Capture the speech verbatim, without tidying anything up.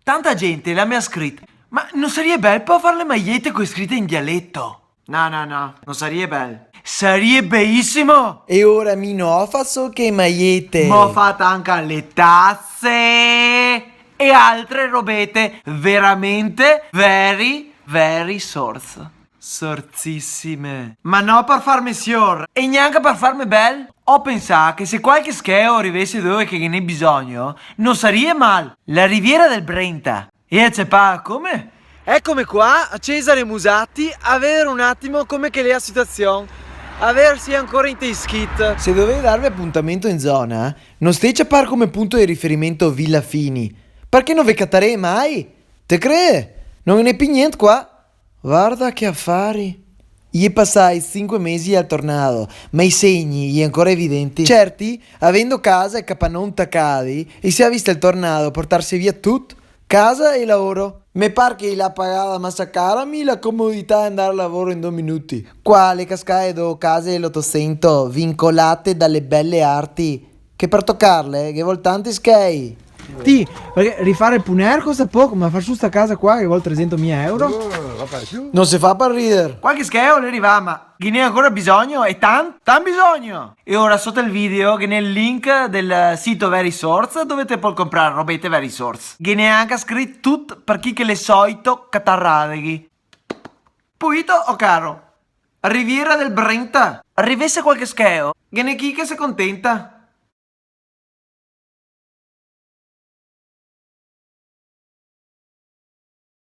Tanta gente la me ga scrit: "Ma no saria bel po far le maiete co le scrite in dialeto?" No, no, no, no saria bel. Saria belisimo! E ora mi no faso che maiete. Ma go fato anca le tase e altre robete veramente very, very sorz. Sorzisime. Ma no par farme sior e gnanca par farme bel. Go pensà che se qualche scheo rivese dove che ghe n'è bisogno, no saria mal. La Riviera del Brenta. E a cepar come? Ecome qua, a Cesare Musati, a vedar un atimo come che l'è la situazion, a vedar se i è ancora inte i schit. Se dovè darve apuntamento in zona, no stè cepar come punto de riferimento Villa Fini, parché no ve catarè mai. Te crede? No ghe n'è pi gnente qua. Varda che afari. I è pasai sinque mesi dal tornado, ma i segni i è ancora evidenti. Certi, avendo casa e capanon tacadi, i se ga visto el tornado portarse via tut, casa e laoro. Me par che i l'à pagada masa cara mi la comodità de andar al lavoro in do minuti. Qua le cascae do case de l'Otosento, vincolate da le bele arti, che par tocarle ghe vol tanti schei. Ti, parché rifar el puner costa poco, ma far su sta casa qua ghe vol tresentomila euro. Oh, va bè, su. No se fa par rider. Qualche scheo l'è rivà, ma ghe n'è ancora bisogno, e tan-, tan bisogno! E ora soto el video ghe n'è el link del sito Very Sorz, dove te pol comprar robete Very Sorz. Ghe n'è anca scrit tut par chi che l'è soito catar radeghi. Puito, o caro? Riviera del Brenta. Rivese qualche scheo, ghe n'è chi che se contenta.